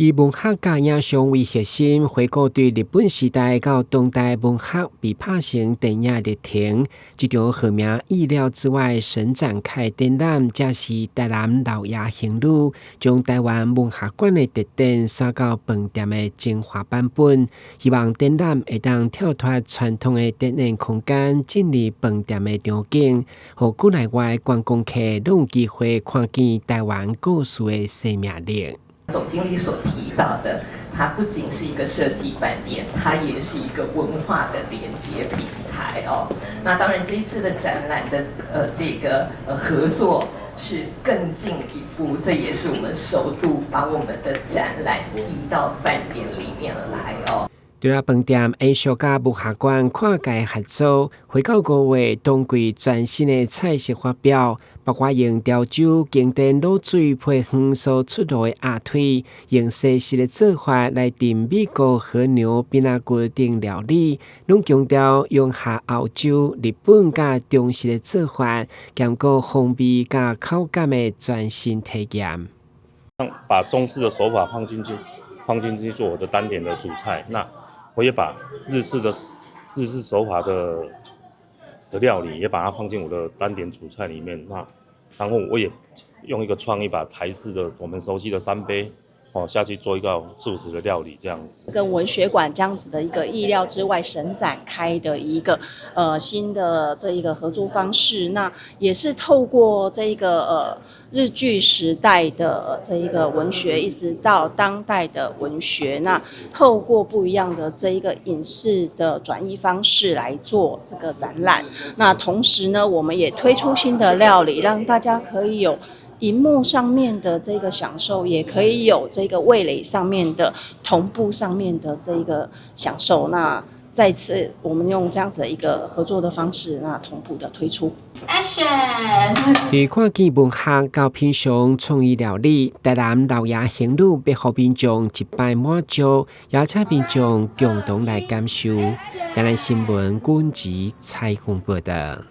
以文學佮影像為核心，回顧對日本時代到當代文學被拍成電影歷程。這場號名意料之外神展開展覽，這是台南老爺行旅，將台灣文學館的特點徙到飯店的精華版本。希望展覽會當跳脫傳統的展覽空間，進入飯店的場景，予國內外觀光客攏有機會看見台灣故事的生命力。總經理所提到的，它不僅是一個設計飯店，它也是一個文化的連接平台哦。那當然，這一次的展覽的這個合作是更進一步，這也是我們首度把我們的展覽移到飯店裡面來哦。除了飯店藝術佮文學館跨界合作，回到5月冬季全新的菜色發表，包括用潮州經典滷水配魚所出爐的鴨腿，用西式的做法來燉美國和牛餅仔骨等料理，攏強調融合歐洲、日本佮中式的做法，兼顧風味佮口感的全新體驗。把中式的手法放進去，放進去做我的單點的主菜。那我也把日式手法的料理也把它放進我的單點主菜裡面。那然後我也用一個創意，把台式的我們熟悉的三杯哦下去做一個素食的料理，這樣子。跟文學館這樣子的一個意料之外神展開的一個新的這一個合作方式，那也是透過這一個日據時代的這一個文學，一直到當代的文學，那透過不一樣的這一個影視的轉譯方式來做這個展覽。那同時呢，我們也推出新的料理，讓大家可以有熒幕上面的這個享受，也可以有這個味蕾上面的同步上面的這個享受。那再次，我們用這樣子的一個合作的方式，那同步的推出。 Action！佇看見文學到品嘗創意料理，台南老爺行旅欲予民眾一擺滿足，邀請民眾共同來感受。台南新聞軍籍採訪報道。